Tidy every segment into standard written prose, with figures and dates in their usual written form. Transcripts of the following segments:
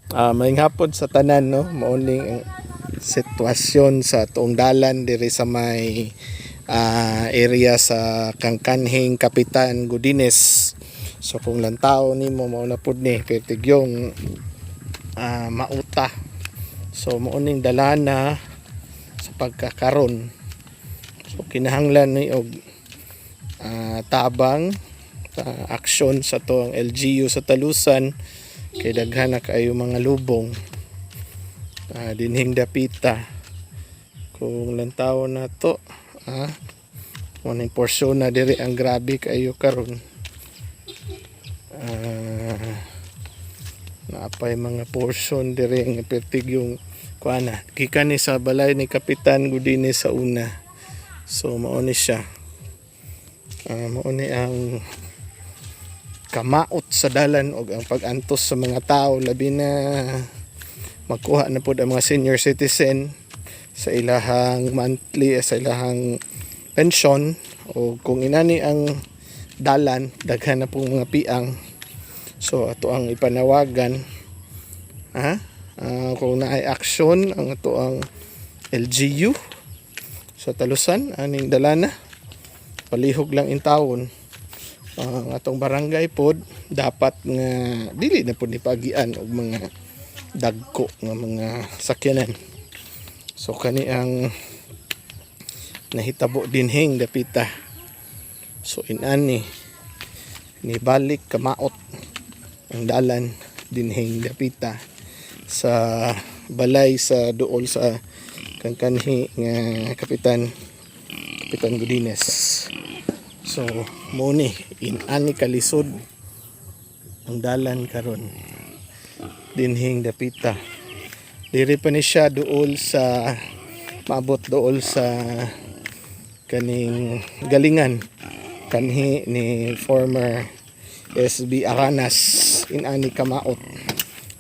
Maayong hapon sa tanan, no. Mao ning ang sitwasyon sa tuong dalan diri sa may area sa Kangkanhing Kapitan Godines. So kung lantaw nimo, mao na pud ni pertigyong mauta. So mao ning dalana sa pagkakaron. So kinahanglan ni og tabang aksyon sa tuong LGU sa Talusan kay daghan na kaayo mga lubong dinhing dapita. Kung lantaw na to, mao ning porsyon na diri ang grabe kaayo karon. Naapay mga portion diri nga pertig yung kuana gikan ni sa balay ni Kapitan Godines sa una. So mao ni siya. Mao ni ang kamaot sa dalan og ang pag-antos sa mga tao, labi na magkuha na pod ang mga senior citizen sa ilahang monthly, sa ilahang pension, o kung inani ang dalan, daghan na pong mga piang. So ato ang ipanawagan, ha, kung naay aksyon ang ato ang LGU sa Talusan aning dalana, palihog lang intawon. Ang atong barangay pod dapat nga dili na pod ni pagian og mga dagko nga mga sakyanan. So kani ang nahitabo dinhing dapita. So inani ni balik kamaot ang dalan dinhing dapita sa balay sa duol sa kangkanhi nga Kapitan Godines. So mo ni inani kalisod ang dalan karon dinhing dapita. Diri pa ni siya duol sa maabot duol sa kaning galingan kanhi ni former SB Aranas. Inani kamaot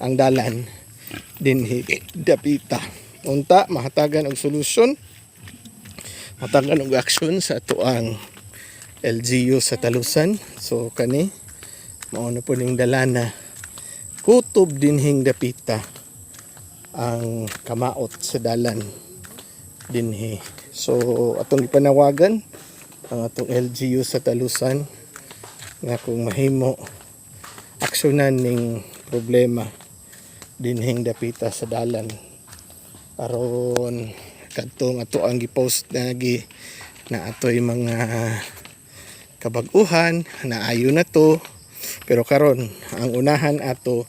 ang dalan dinhi dapita. Unta mahatagan og solusyon, mahatagan og aksyon sa atoang LGU sa Talusan. So kani mao na po ning dalana kutob dinhing dapita ang kamaot sa dalan dinhi. So atong ipanawagan ang atong LGU sa Talusan nga kung mahimo, aksyonan ning problema dinhing dapita sa dalan aron kadtong ato ang gi-post na gi na atoy mga kabag-uhan na ayo na to. Pero karon ang unahan ato